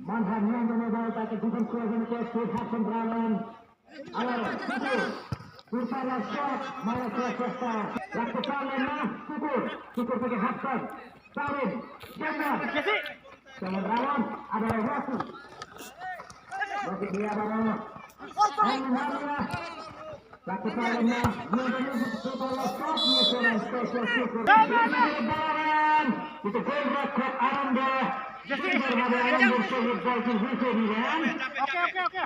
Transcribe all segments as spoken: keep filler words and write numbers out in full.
Manha niang da ne ball ta ka defense ko ne ko Steve Hudson Brown. Awar Tukur. Kurtar la shot, mala shot shot ta. Rak kupal la na Tukur. Tukur pake Hudson. Tarin. Janda. Jesse. Tarin Brown. Ada Rossi. Rossi dia baru. Ani Maria. Oke, oke, oke.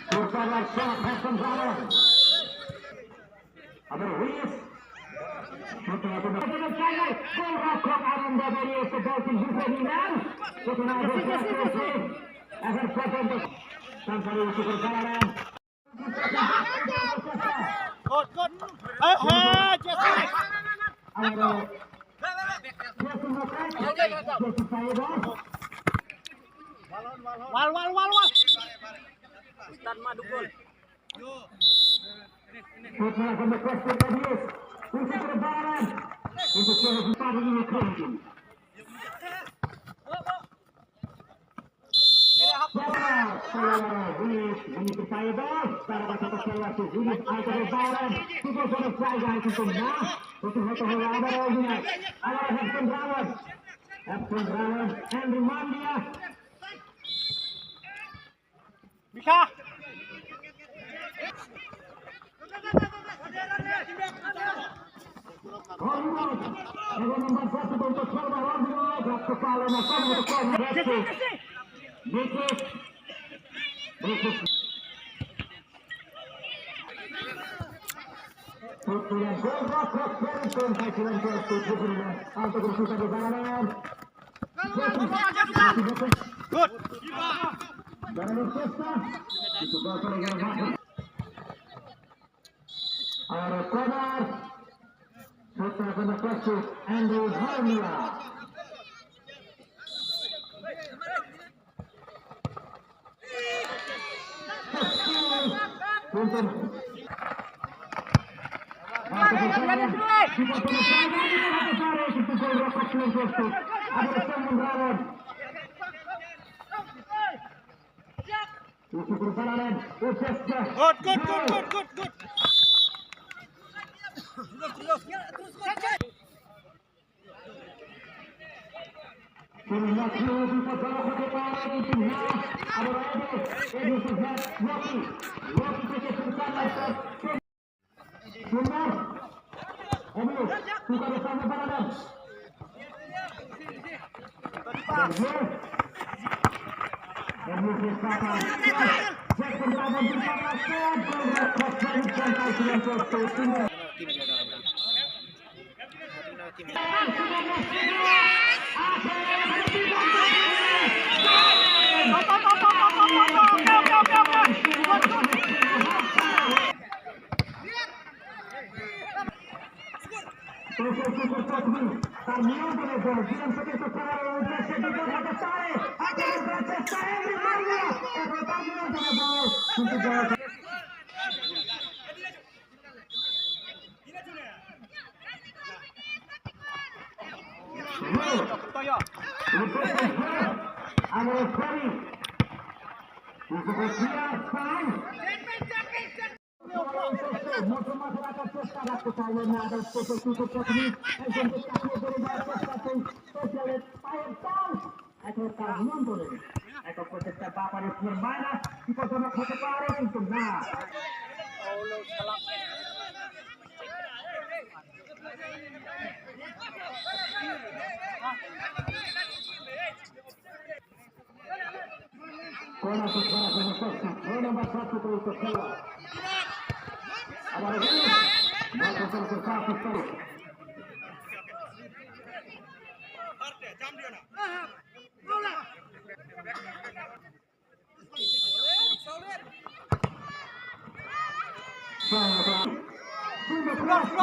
Kurtar la shot, Hudson Brown. Aber Ruiz. Good, good. Eh, eh, Jesse. Wal, wal, wal, wal. Ustaz Madukul. Andrew Mandia. Mika. Good. Our corner. Shot from the first shoot, Andrew Harmia. Good, good, good, good, good.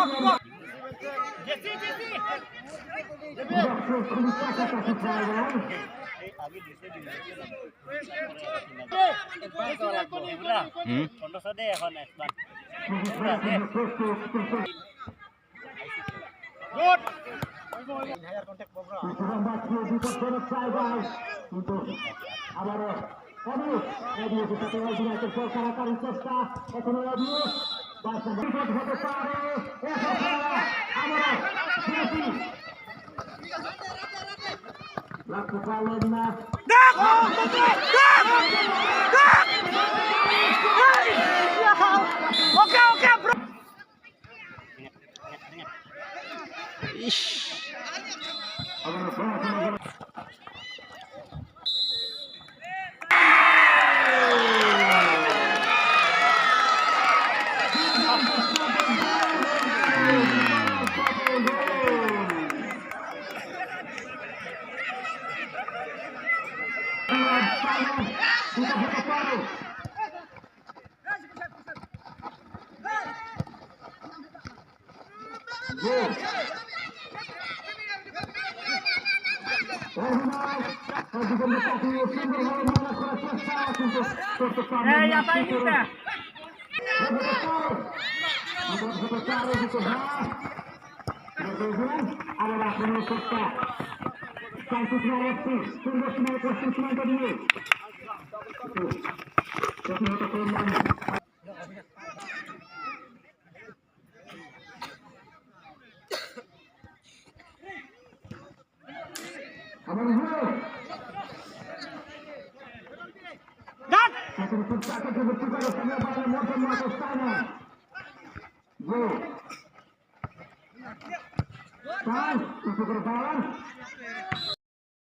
হুম। কিন্তু আবারও এডিএস, এডিএস এর সাথে অধিনায়কের সরকারাকারী চেষ্টা, এখনো এডিএস, বাইশ নম্বর বিপদ হতে পারে, এসে খেলা, আবারও বিরতি। রাখতে পারলেন না। ওকে, ওকে, ব্রো। ইশ।